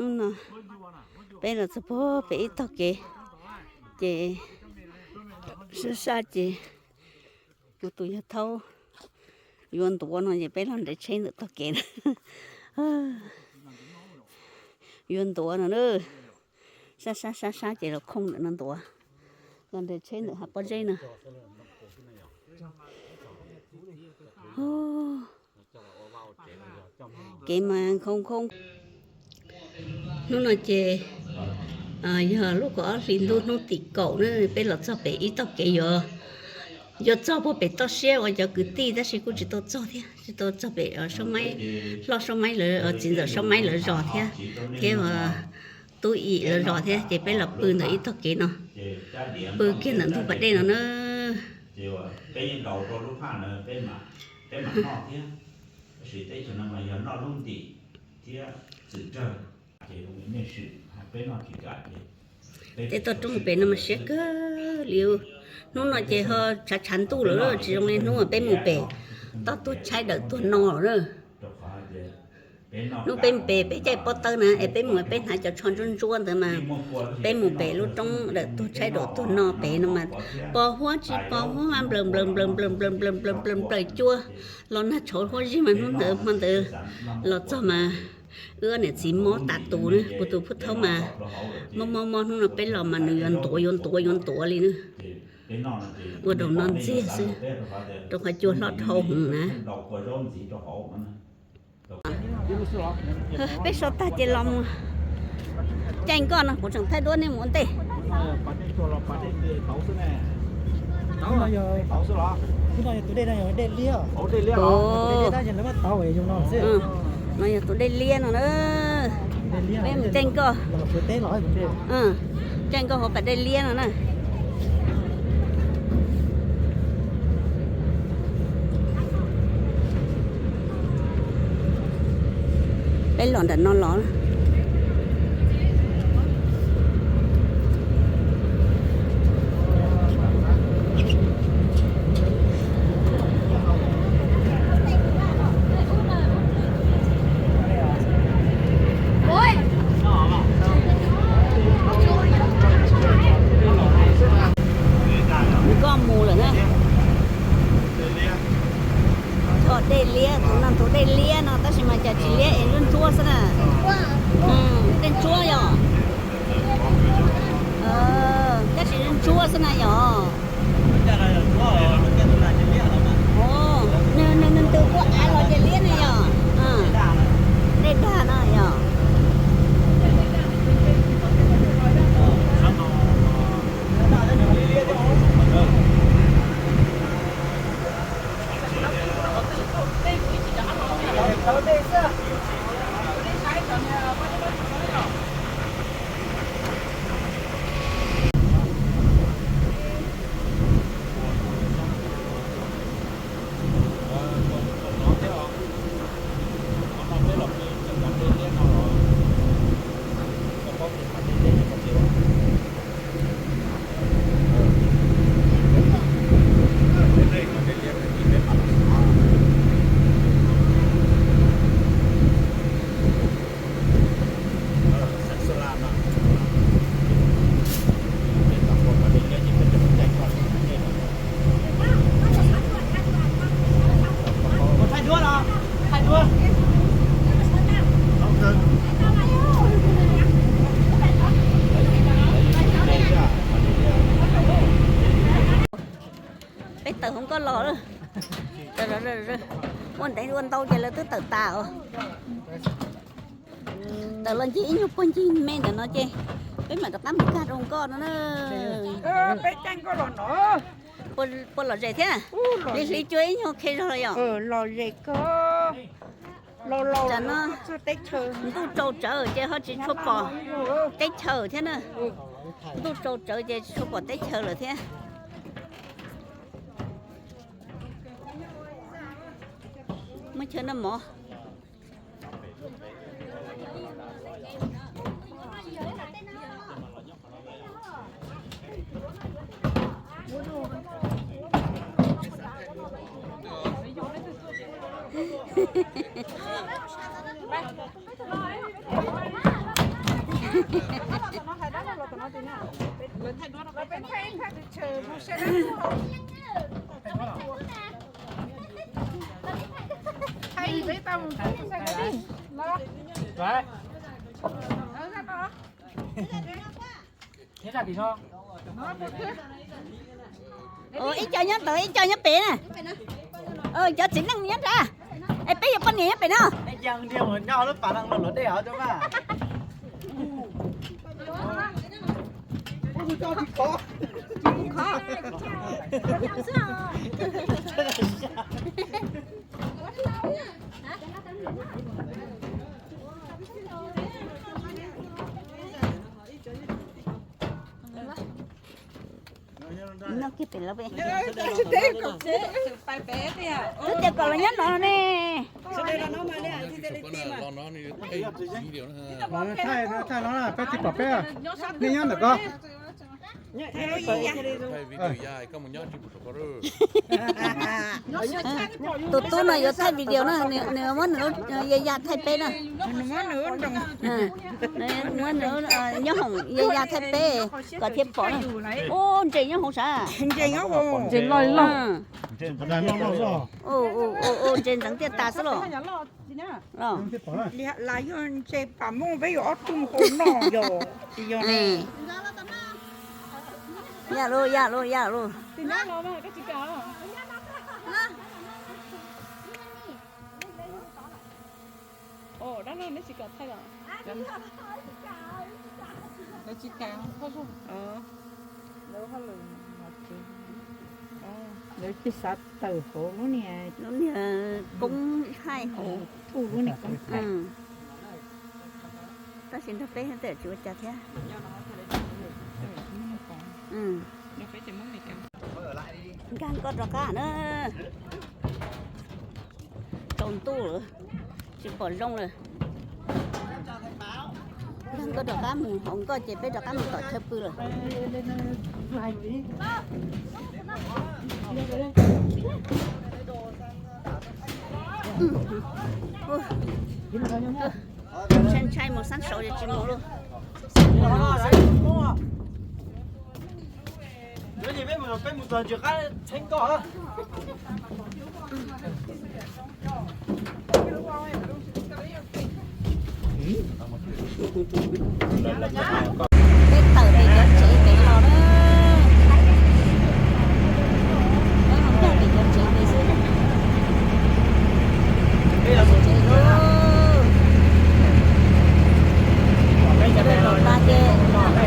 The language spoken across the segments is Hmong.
Hnub no peb los txog puag pem ib tog kev, ces sab sab ces kuv tus yawg Thaub yuav ntuav no ces peb los nres tsheb ntawm tog kev na. Yuav ntuav no na, sab sab sab sab ces los khooj ntawm no ntuav, los nres tsheb ntawm hav pob zeb no. Kev mas khoob khoob. Hnub no ces yog lub kaum ob hlis ntuj hnub tim kaum na, peb los txog pem ib tog kev yuav, yuav txog puag pem toj siab uas cov kwv tij tab sis kuj tsis tau txog thiab, tsis tau txog pem Saub Maib, Hlob Saub Maib lawv, txiv ntxawm Saub Maib lawv zos thiab, thiab tub Im lawv zos thiab, ces peb los pw ntawm ib tog kev no, pw kiag ntawm ntug pas dej no na. Peb yeej nkaus rau lub phaj na, peb mam noj thiab, tab sis teb chaws no mas yog noj lub ntim thiab txwm rawg. Tej toj roob pem no mas siab kawg li. Hnub no ces ho tshav tshav ntuj lawm, tsis zoo li hnub uas peb mus pem toj tuag tshaib dawm tuag no lawm na. Hnub peb mus pem peb caij pob tawb na es peb mus peb hnav cov tsho ntsuab ntsuab ntawd mas, peb mus pem lub roob dawm tuag tshaib dawm tuag no pem no mas, pos huab tsis pos huab nplaws nplaws nplaws nplaws nplaws nplaws nplaws nplaws nplaws cuab los nag tshauv huab zig mas hnub ntawd hmo ntawd los txog mas wb niam txiv mob tas tus na, kuv tus phub thaub mas mob mob mob, hnub no peb los mas nws yuav ntuav yuav ntuav yuav ntuav li na. Ua rau no ntxiag xwb, rau qhov cua hlob dhau heev na. Peb so tag ces los mus caij nkoj no, kuv tseem thaij duab nej mus ua ntej. No yog tus dej liab, no yog tus dej liab no na. Peb mus caij nkoj, caij nkoj hauv pas dej liab no na. Peb los nram no los. Nkoj mus lawm na. Txog dej liab, tus no tus dej liab no tab sis mas cas tsis liab es ntsuab ntsuab xwb na. Dej ntsuab yog, tab sis ntsuab ntsuab xwb na yog. Nws nws nws ntws tuaj av los ces liab ne yog. Dej dag no yog. Peb tawm hauv nkoj los lawm. Ua ntev ua ntau ces lawv twb tawm tas os. Tawm los ncig ib nyuag puag ncig me ntawm no ces peb mam rov qab mus kag rau nkoj no na. Puas lom zem thiab? Li hli cuag ib nyuag qhi zog los yom? Tam no ntuj tsaus tsawv ces ho tsis tshua pom teb chaws thiab na. Ntuj tsaus tsawv ces tsis tshua pom teb chaws lawm thiab. Muaj chaw noj mov. Ib co nyob ntawd, ib co nyob pem na. Cov txiv neej nyob nrad. Es peb yuav poj niam nyob pem no. Nyob kiag pem lawv pem. Twb tias kom los nyob no ne. Thaij no, peb tsis pom peb, nej nyob ntawm ko. Tus tub no yuav thaij video na, nws muab nws ya ya thaij peb na. Muab nws nyob hoom ya ya thaij peb kom thiaj pom na. Ub, ntses nyob hoom sav. Ntses loj loj. Ntses ntxeev tiaj tas xwb los. Las yog ntses pam muj peb yuav ob tug mus haus noj yog tsis yog ne. Ya lus, ya lus, ya lus. Lawv tsis xav tawm hauv lub niag, lub niag koob thaij hauv. Lub niag koob thaij. Tab sis nrog peb teb tsis ua cas thiab. Nkag nkoj rov qab na. Tsaus ntuj lawm, tsis pom zoo lawm. Nkag nkoj rov qab mus hauv nkoj ces peb rov qab mus tom chaw pw lawm. Ntshai ntshai mus xab saud ces tsis mus lauj. Peb tawm pem cov tsev pem los na. Peb mus nkag pem cov tsev pem xwb. Peb los tsev lauj. Peb cov pem los tag ces mus lauj.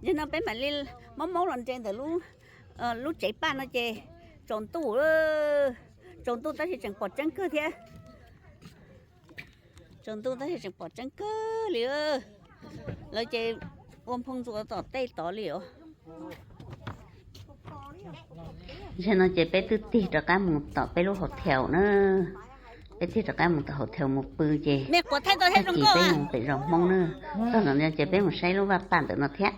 Yog no peb mam li maub maub los nres ntawm lub, lub tsev paj no ces tsaus ntuj, tsaus ntuj tab sis tseem pom tseeb kawg thiab. Tsaus ntuj tab sis tseem pom tseeb kawg li. Lawv ces ua nphoo ntxuas tom tej tod li os. Zaum no ces peb twb tig rov qab mus tom peb lub hotel na. Peb tig rov qab mus tom hotel mus pw ces tag kis peb mus pem zos Hmoob na. Txog ntawm no ces peb mus saib lub vaj paj ntawm no thiab.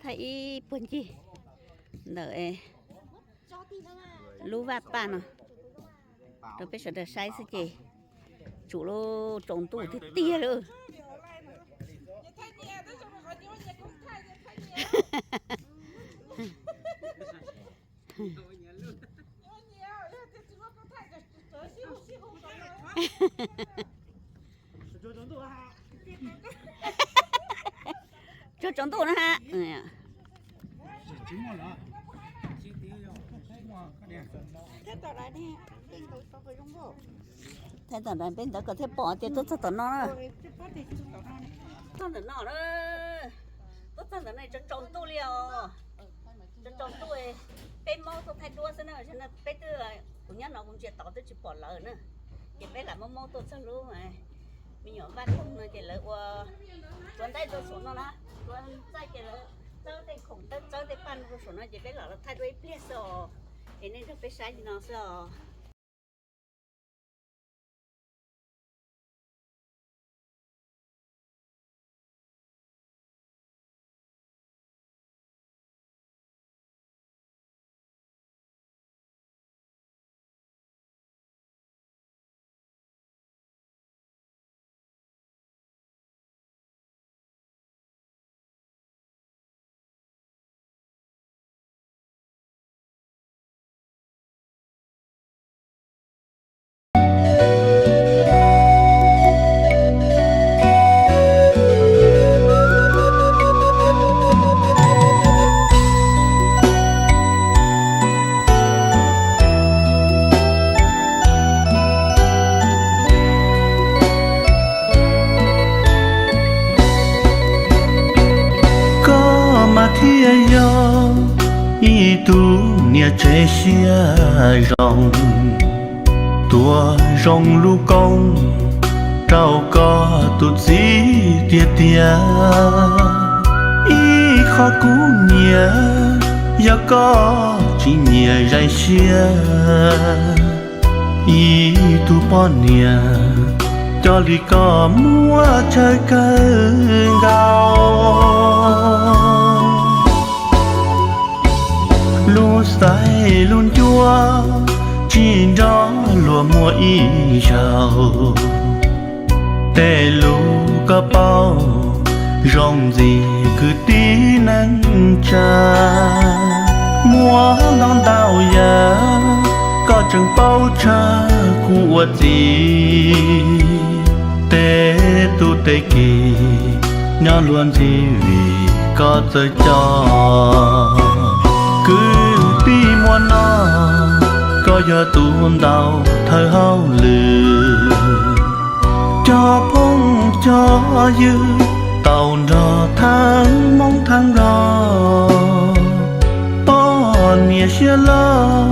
Thaij ib puag ncig ntawm lub vaj paj no rau peb sawv daws saib xwb ces tsum lub tsaus ntuj tiag tiag lawm. Tsaus tsaus ntuj na ha. Thaij tom nram peb ntawd kom thiaj pom tias tuaj txog tom no na. Txog ntawm no na, tuaj txog ntawm no tsaus tsaus ntuj li os. Tsaus tsaus ntuj, peb maub tuaj thaij duab xwb na, peb twb, kuv nyob no kuv ntsia tod twb tsis pom lawv na, ces peb lam maub maub tuaj txog lub Me nyuam Vaj Tooj no ces lawv ua, tuav ntaub rau saum no na, tuav ntaub ces lawv txawb tej khoom, txawb tej paj no rau saum no ces peb lam los thaij dua ib pliag xwb os, es nej nrog peb saib li no xwb os. Koj mas thiaj yog ib tug niam tsev siab zoo, tuav zoo lub koob rau koj tus txiv tiag tiag. Ib qho kuv nyiam yog koj tsis nyiam zais siab. Ib tug poj niam coj li koj muaj tsawg kawg nkaus. Lub xaiv lub ncuab tsis nrog luag muaj ib zaug. Tej lus koj paub zoo ntxiv kwv tij neej tsa. Muaj ntau ntau yam koj tseem paub tshaj kuv ua txiv. Tej tub tej ki nyob luag ntxhi vim koj txawj coj. Kwv tij muaj no koj yog tus ntaus thawj hauj lwm. Cov phooj cov ywg tau nrog thaaj Hmoob thaaj Nplog. Poj niam siab loj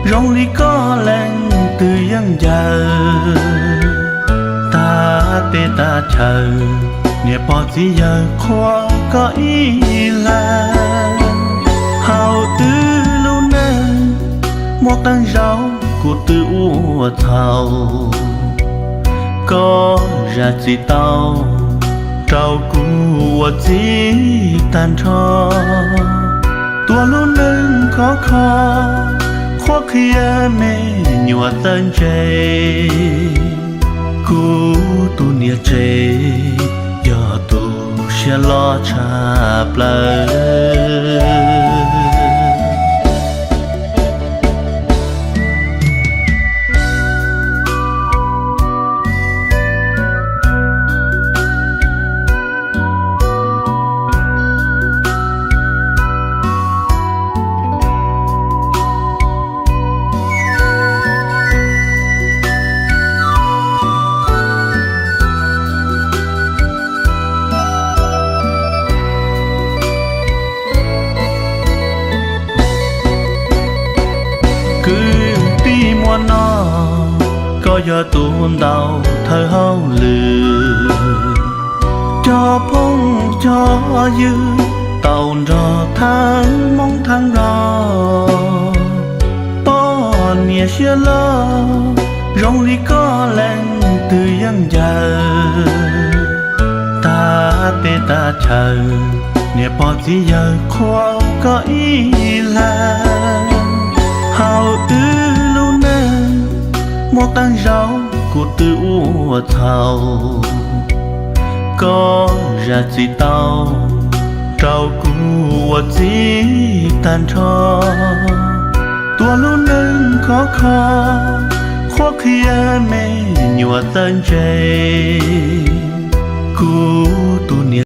zoo li koj leej twg yeej ncaws. Tag teb tag chaw niam pog txiv yawg qhuas koj ib leeg. Hauv wb lub neej muaj qee zaug kuv twb ua txhaum. Koj zam txim tau rau kuv ua txiv tag nrho. Tuav lub neej khov kho qhuab qhia me nyuam txawj ntse. Kuv tus niam tsev yog tus siab loj tshaj plaws. Kwv tij muaj no koj yog tus ntaus thawj hauj lwm. Cov phooj cov ywg tau nrog thaaj Hmoob thaaj Nplog. Poj niam siab loj zoo li koj leej twg yeej ncaws. Tag teb tag chaw niam pog txiv yawg qhuas koj ib leeg. Hauv wb lub neej muaj qee zaug kuv twb ua txhaum. Koj zam txim tau rau kuv ua txiv tag nrho. Tuav lub neej khov kho qhuab qhia me nyuam txawj ntse. Kuv tus niam